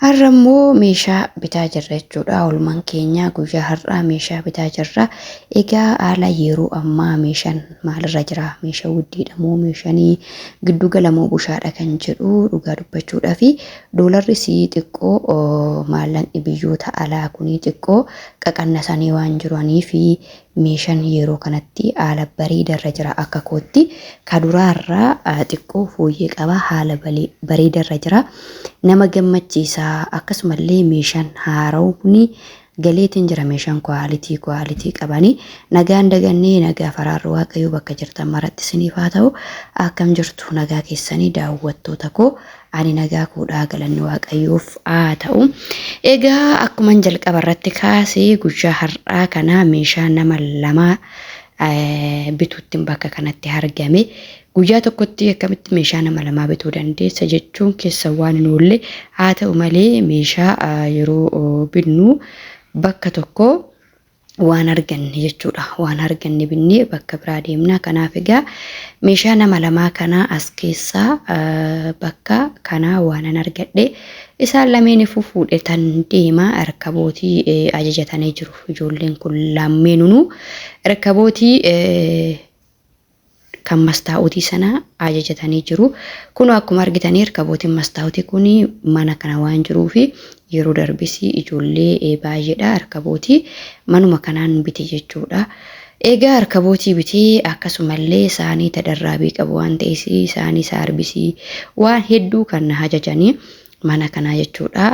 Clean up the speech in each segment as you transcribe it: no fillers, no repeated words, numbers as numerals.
Har'a immoo meeshaa bitaa jirra jechuudha. Oolmaan keenya guyyaa har'aa meeshaa bitaa jirra. Egaa haala yeroo ammaa meeshaan maalirra jira? Meeshaa guddiidha moo meeshaanii giddu gala moo bushaadha kan jedhu dhugaa dubbachuudhaa fi doolarri sii xiqqoo maallaqni biyyoota alaa kunii xiqqoo qaqannasanii waan jiranii fi meeshaan yeroo kanatti haala bareedarra jira akka kootti. Ka duraarraa xiqqoo fooyyee qaba, haala bareedarra jira. Nama gammachiisa. Akkasumallee meeshaan haara'uun galeetiin jira, meeshaan quality quality qabanii. Nagaan dagannee nagaa faraarri Waaqayyoo bakka jirtan maratti isiniif haa ta'u. Akkam jirtu, nagaa keessanii daawwattoota koo? Ani nagaa koodhaa, galanni Waaqayyoof haa ta'u. Egaa akkuman jalqaba irratti kaasee guyyaa har'aa kana meeshaa nama lamaa bituuttiin bakka kanatti argame. Guyyaa tokkotti akkamitti meeshaa nama lamaa bituu dandeessa jechuun keessa waan hin oolle. Haa ta'u malee meeshaa yeroo binnu bakka tokko waan arganne jechuudha. Waan arganne binnee bakka biraa deemna. Kanaaf egaa meeshaa nama lamaa kana as keessaa bakka kanaa waanan argadhe isaan lameeniifuu fuudhe tan deema. Rakabootii ajajatanii jiru. Ijoolleen kun lameenunuu rakabootii kan mastaa'utii sana ajajatanii jiru. Kun akkuma argitanii rakabootiin mastaa'utii kun mana kana waan jiruufi yeroo darbis ijoollee baay'eedha rakabootii manuma kanaan bite jechuudha. Egaa rakabootii bitee akkasumallee saanii tadarraabii qabu waan ta'eef saanii saarbisii waan hedduu kan ajajanii mana kanaa jechuudha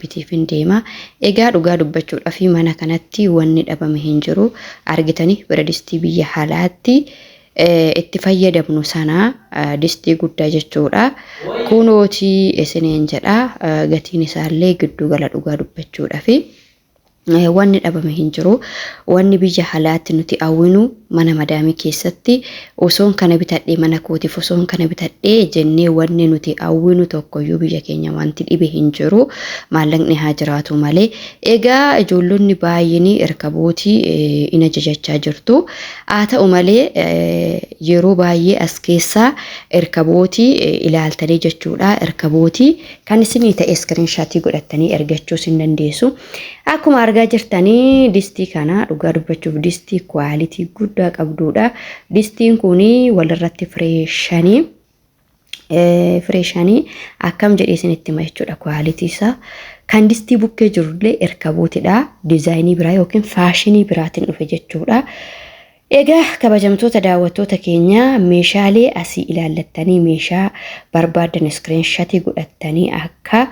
bitiif hin deema. Egaa dhugaa dubbachuudhaaf mana kanatti wanni dhabame hin jiru. Argitanii biradistii biyya alaatti itti fayyadamnu sana, distii guddaa jechuudha. Kunootii isiniin jedha, gatiin isaallee giddu gala dhugaa dubbachuudhaafi. Wanni dhabame hin jiru. Wanni biyya alaatti nuti hawwinu mana madaamii keessatti osoon kana bitadhee, mana kootiif osoon kana bitadhee jennee wanni nuti hawwinu tokkoyyuu biyya keenya wanti dhibe hin jiru. Maallaqni haa jiraatu malee. Egaa ijoollonni baay'een rakabootii in ajajachaa jirtu. Haa ta'u malee yeroo baay'ee as keessaa rakabootii ilaaltanii jechuudha. Rakabootii kan isinii ta'e screenshot godhattanii ergachuus hin dandeessu. Akkuma argaa jirtanii distii kana dhugaa dubbachuuf distii quality guddaa qabdudha. Distiin kun walirratti firee shanii, firee shanii akkam jedhee isinitti hima jechuudha quality isaa. Kan distii bukkee jirullee erkabootidha. Dizaayinii biraa yookiin faashinii biraatiin dhufe jechuudha. Egaa kabajamtoota daawwattoota keenya, meeshaalee asii ilaallattanii meeshaa barbaadan screenshot godhattanii akka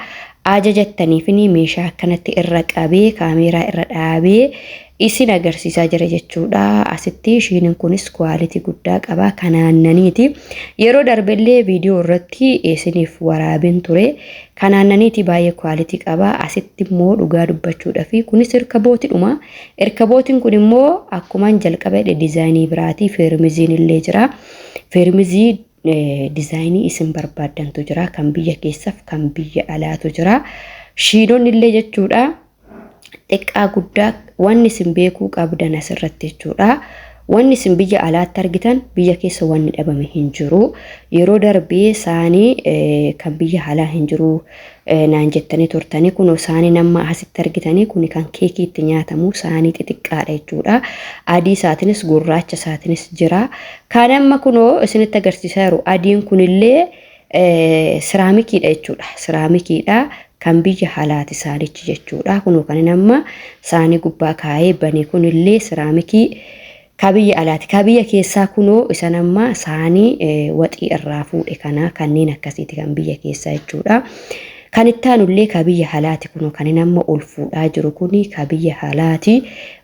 ajajattaniif meeshaa akkanatti irra qabee kaameeraa irra dhaabee isin agarsiisaa jira jechuudha. Asitti ishiin kunis quality guddaa qaba. Kan aannaniiti. Yeroo darbellee viidiyoo irratti isiniif waraabeen ture. Kan aannaniiti, baay'ee quality qaba. Asitti immoo dhugaa dubbachuudhaaf kunis irkabootidhuma. Irkabootiin kun immoo akkumaan jalqaba jedhe dizaayinii biraati. Feermiziin illee jira. Feermizii dizaayinii isin barbaaddantu jira. Kan biyya keessaaf kan biyya alaatu jira. Shiinonni illee jechuudha. Xiqqaa guddaa wanni isin beekuu qabdan asirratti jechuudha. Wanni isin biyya alaatti argitan biyya keessa wanni dhabame hin jiru. Yeroo darbee saanii kan biyya alaa hin jiru naan jettanii turtanii, kun saanii nama asitti argitanii kun kan keekii itti nyaatamu saanii xixiqqaadha jechuudha. Adii isaatiinis gurraacha isaatiinis jira. Kan amma kunoo isinitti agarsiisaa jiru adiin kunillee siraamikiidha jechuudha. Siraamikiidha, kan biyya alaati saanichi jechuudha. Kunoo kan amma saanii gubbaa kaa'ee bane kunillee siraamikii ka biyya alaati. Ka biyya keessaa kunoo isan amma saanii waxii irraa fuudhe kana, kanneen akkasiiti kan biyya keessaa jechuudha. Kan itti aanullee ka biyya alaati, kunoo kan inni amma ol fuudhaa jiru kuni ka biyya alaati.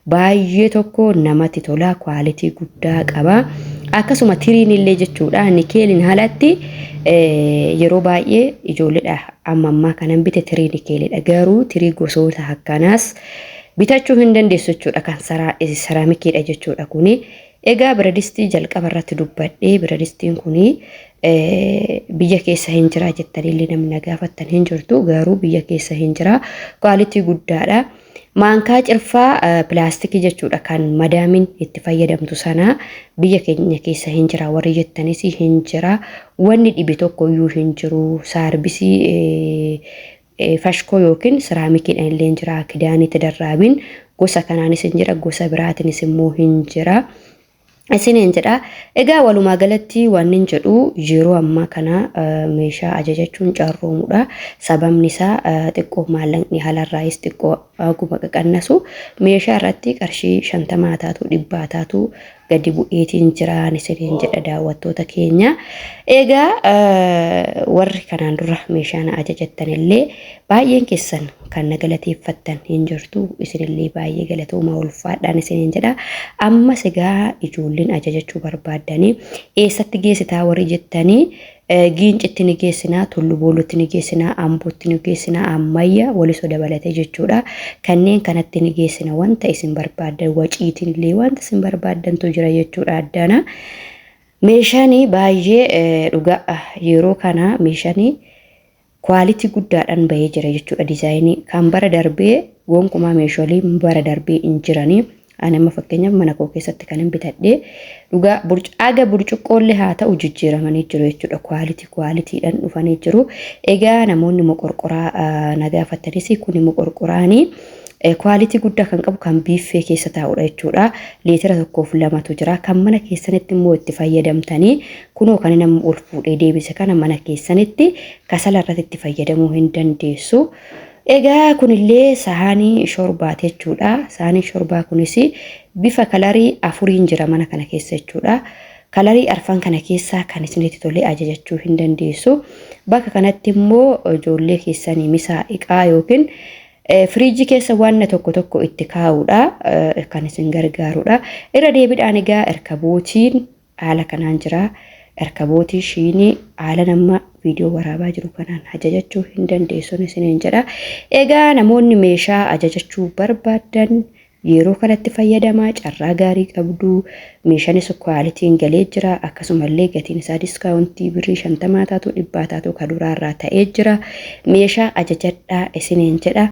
Baay'ee tokko namatti tola, quality guddaa qaba. Akkasuma tiriin illee jechuudha, nikeeliin alatti yeroo baay'ee ijoolleedha amma ammaa kanan bite tirii nikeelidha. Garuu tirii gosoota akkanaas bitachuu hin dandeessu jechuudha, kan seraamikiidha jechuudha kuni. Egaa biradistii jalqaba irratti dubbadhee, biradistiin kuni biyya keessa hin jira jettanii namni na gaafattan hin jirtu, garuu biyya keessa hin jira, quality guddaadha. Maankaa cirfaa pilaastikii jechuudha, kan madaamiin itti fayyadamtu sana biyya keenya keessa hin jira warri jettanis hin jira. Wanni dhibe tokko iyyuu hin jiru. Saarbisii Fashkoo yookiin siraamikiidhaan illee jira. Kidaanii tadarraabiin gosa kanaanis hin jira, gosa biraatiinis immoo hin jira. Isiniin jedha. Egaa walumaa galatti waan hin jedhu yeroo ammaa kana meeshaa ajajachuun carroomudha. Sababni isaa xiqqoo maallaqni halarraayis xiqqoo aguma qaqannasu meeshaa irratti qarshii 50 taatu 100 taatu gadi bu'eetiin jiraan isiniin jedha daawwattoota keenya. Egaa warri kanaan dura meeshaa na ajajattan illee baay'een keessan kan na galateeffattan hin jirtu, isinillee baay'ee galatooma, ulfaadhaan isiniin jedha. Ammas egaa ijoolleen ajajachuu barbaaddanii eessatti geessitaa warri jettanii, Giincitti ni geessinaa, Tullu Boolootti ni geessinaa, Ambootti ni geessinaa, Ammayya Walisoo dabalatee jechuudha. Kanneen kanatti ni geessina, wanta isin barbaaddan waciitiin illee wanta isin barbaaddantu jira jechuudha addana. Meeshaan baay'ee dhugaa yeroo kana meeshaan quality guddaadhaan bahee jira jechuudha diizaayinii. Kan bara darbee gonkumaa meeshaalee bara darbee hin jiranii. Ani amma fakkeenyaaf mana koo keessatti kan hin bitadhee dhugaa aga burcuqqoollee haa ta'u jijjiiramanii jiru jechuudha. Quality qualitydhaan dhufanii jiru. Egaa namoonni moqorqoraa na gaafattanis, kun moqorqoraanii quality guddaa kan qabu kan biiffee keessa taa'udha jechuudha. Leetira 1 fi 2tu jira. Kan mana keessanitti immoo itti fayyadamtanii kunoo kan nama ol fuudhee deebise kana mana keessanitti kasala irratti itti fayyadamuu hin dandeessu. Egaa kunillee sahaanii shorbaati jechuudha. Sahaanii shorbaa kunis bifa colorii afuriin jira mana kana keessa jechuudha. Colorii arfan kana keessaa kan isinitti tolee ajajachuu hin dandeessu. Bakka kanatti immoo ijoollee keessanii misaa iqaa yookiin firiijii keessa waan tokko tokko itti kaa'uudha kan isin gargaarudha. Irra deebiidhaan egaa erkabootiin haala kanaan jira. Erkabootii shiinii haala nama viidiyoo waraabaa jiru kanaan ajajachuu hin dandeessuun isiniin jedha. Egaa namoonni meeshaa ajajachuu barbaadan yeroo kanatti fayyadamaa, carraa gaarii qabdu. Meeshaanis qualityn galee jira, akkasumallee gatiin isaa discountii birrii 50 taatu 100 taatu kan duraarraa ta'ee jira. Meeshaa ajajadhaa isiniin jedha.